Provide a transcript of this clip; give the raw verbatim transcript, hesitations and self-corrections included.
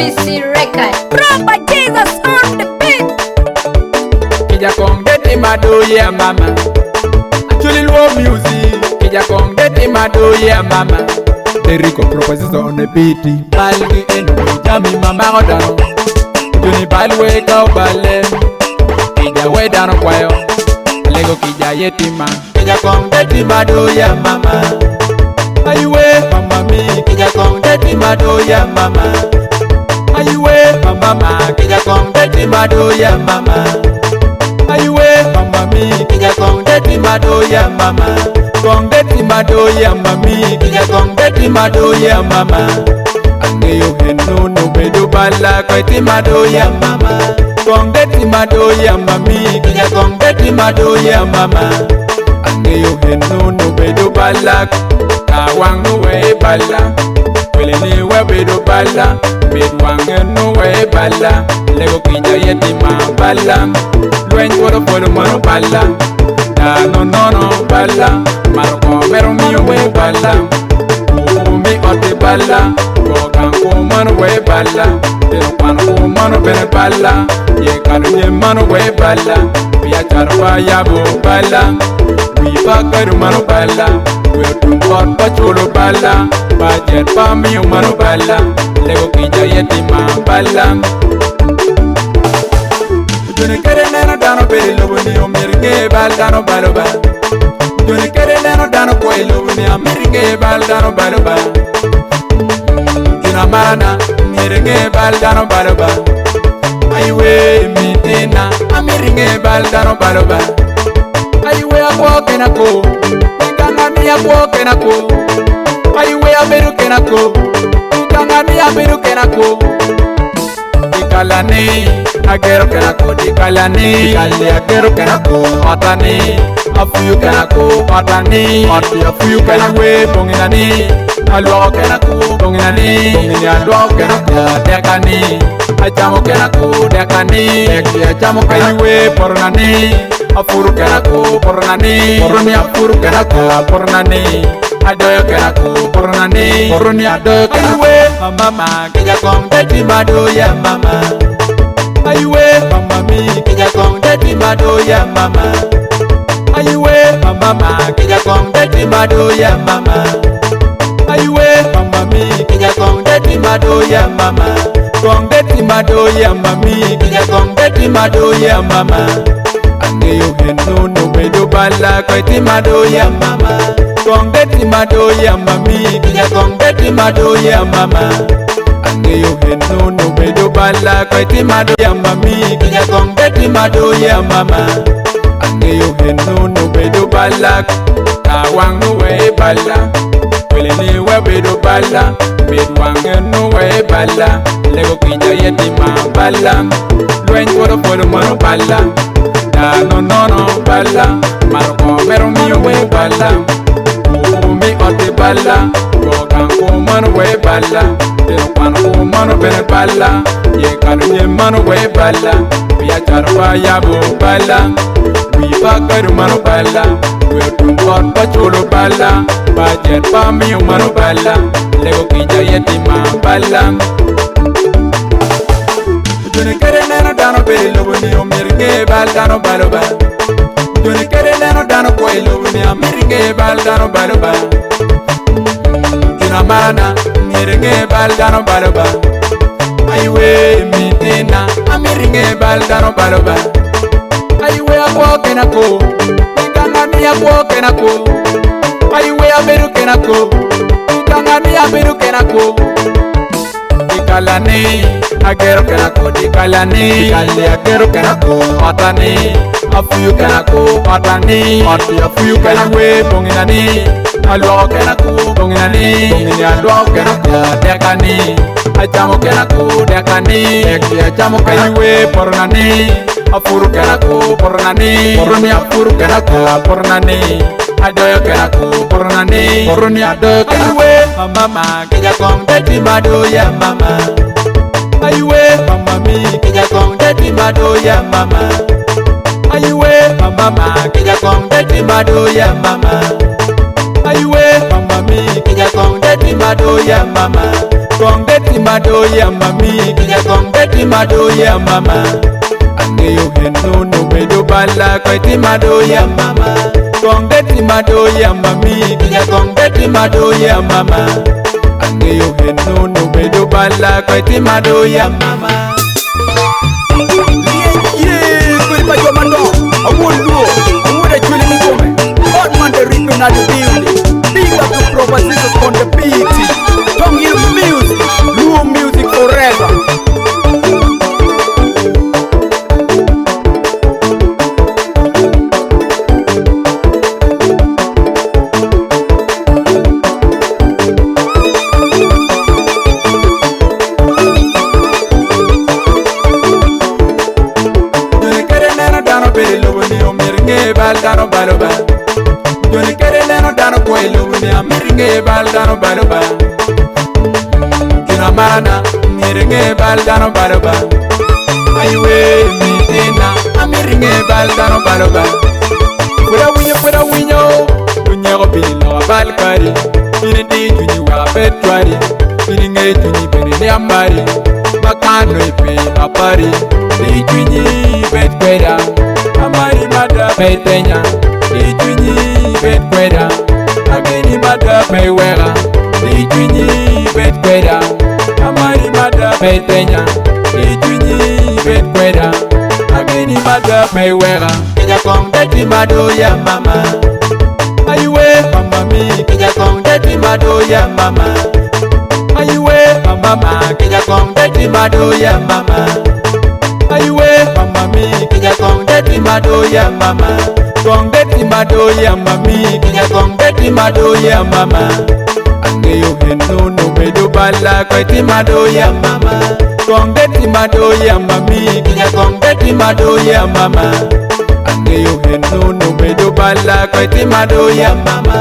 P C Record. Proper Jesus on the beat. Kija kɔŋ de ti ma do ya mama. Actually low music. Kija kɔŋ de ti ma do ya mama. Derrick Proposition on the beat. Balgi enu jami mama odano. Juni balwe kau bale. Kija we dano kwayo. Lego kija yeti ma. Kija kɔŋ de ti ma do ya mama. Ayiwe mama mi. Kija kɔŋ de ti ma do ya mama. Ayiwe mama ma. Kija kɔŋ de ti ma do ya mama. Ayiwe mama mi. Kija kɔŋ de ti ma do ya mama. Kɔŋ de ti ma do ya mami. Kija kɔŋ de ti ma do ya mama. Ange yo henu no be do bala kɔi ti ma do ya mama. Kɔŋ de ti ma do ya mami. Kija kɔŋ de ti ma do ya mama. Ange yo henu no be do bala. Ka waŋ no we bala. Wele ni we be do bala. Mid waŋ no we bala. Lego kija yeti ma bala. Luen koro polo mano bala. Da no no no bala. Maro ko mero mi we bala. Ko mi ote bala. Ko kan ko mano we bala. Te no kan ko mano bene bala. Ye kanu ye mano we bala. Bia charpa ya bo bala. Wi pa karu mano bala. Wi tum pot pa cholo bala. Ba jet pa mi mano bala. Lego kija yeti ma bala. Joni kere neno dano beri lobo ni omiri nge bal dano baloba. Joni kere neno dano koi lobo ni amiri nge bal dano baloba. Juna marana miri nge bal dano baloba. Ayiwe mitina amiri nge bal dano baloba. Ayiwe akwo kena ko. Ikanga ni akwo kena ko. Ayiwe aberu kena ko. Ikanga ni aberu kena ko. Dikalani, agero kena ko dikalani. Dikali agero kena ko matani. Afuyu kena ko matani. Ati afuyu kena we bonginani. Aluago kena ko bonginani. Bongini aluago kena ko dekani. Achamo kena ko dekani. Eki achamo kena we poronani. Afuru kena ko poronani. Poroni afuru kena ko poronani. Adoyo kena ko poronani. Poroni adoyo kena ko. Ayiwe mama ma. Kija kɔŋ de ti ma do ya mama. Ayiwe mama mi. Kija kɔŋ de ti ma do ya mama. Ayiwe mama ma. Kija kɔŋ de ti ma do ya mama. Ayiwe mama mi. Kija kɔŋ de ti ma do ya mama. Kɔŋ de ti ma do ya mami. Kija kɔŋ de ti ma do ya mama. Ange yo henu no be do bala kɔi ti ma do ya mama. Kɔŋ de ti ma do ya mami. Kija kɔŋ de ti ma do ya mama. Ange yo henu no be do bala kɔi ti ma do ya mami. Kija kɔŋ de ti ma do ya mama. Ange yo henu no be do bala. Ka waŋ no we bala. Wele ni we be do bala. Mid waŋ no we bala. Lego kija yeti ma bala. Luen koro polo mano bala. Da no no no bala. Maro ko mero mi we bala. Ko mi ote bala. Ko kan ko mano we bala. Te no kan ko mano bene bala. Ye kanu ye mano we bala. Bia charpa ya bo bala. Wi pa karu mano bala. Wi tum pot pa cholo bala. Ba jet pa mi mano bala. Lego kija yeti ma bala. Joni kere neno dano beri lobo ni omiri nge bal dano baloba. Joni kere neno dano koi lobo ni amiri nge bal dano baloba. Juna marana miri nge bal dano baloba. Ayiwe mitina amiri nge bal dano baloba. Ayiwe akwo kena ko. Ikanga ni akwo kena ko. Ayiwe aberu kena ko. Ikanga ni aberu kena ko. Dikalani, agero kena ko dikalani. Dikali agero kena ko matani. Afuyu kena ko matani. Ati afuyu kena we bonginani. Aluago kena ko bonginani. Bongini aluago kena ko dekani. Achamo kena ko dekani. Eki achamo kena we poronani. Afuru kena ko poronani. Poroni afuru kena ko poronani. Adoyo kena ko poronani. Poroni adoyo kena. Ayiwe mama ma. Kija kɔŋ de ti ma do ya mama. Ayiwe mama mi. Kija kɔŋ de ti ma do ya mama. Ayiwe mama ma. Kija kɔŋ de ti ma do ya mama. Ayiwe mama mi. Kija kɔŋ de ti ma do ya mama. Kɔŋ de ti mado ya mami, kija kɔŋ de ti mado ya mama. Ange yo henu no me do bala koi ti mado ya mama. Kɔŋ de ti mado ya mami, kija kɔŋ de ti mado ya mama. Ange yo henu no me do bala koi ti mado ya mama. Yeah, yeah, koi pa yo mando. I won't do. I won't actually be woman. Hot man the rhythm and the building. Big up to Proper Jesus on the beat. Tongue Hill music, Luo music forever. Joni kere neno dano bere lobo ni o miringe bal dano baloba. Joni kere neno dano koi lobo ni a miringe bal dano baloba. Kina mana miringe bal dano baloba. Aiwe mi dina a miringe bal dano baloba. Kweda winyo, kweda winyo. Dunya ko bini lo bal kari. Bini di junyi wa petwari. Bini nge junyi bini ni amari. Makano ipe apari. Di junyi bet kweda. Amari mada petenya. Di junyi bet kweda. Agini mada pe wera. Di junyi bet kweda. Amari mada petenya. Di junyi bet kweda. Agini mada pe wera. Kija kɔŋ de ti mado ya mama. Aiwe mama mi, kija kɔŋ de ti mado ya mama. Aiwe mama ma, kija kɔŋ de ti mado ya mama. Aiwe mama mi, kija kɔŋ de ti mado ya mama. Kɔŋ de ti mado ya mami, kija kɔŋ de ti mado ya mama. Ange yo henu no me do bala koi ti mado ya mama. Kɔŋ de ti mado ya mami, kija kɔŋ de ti mado ya mama. Ange yo henu no me do bala koi ti mado ya mama.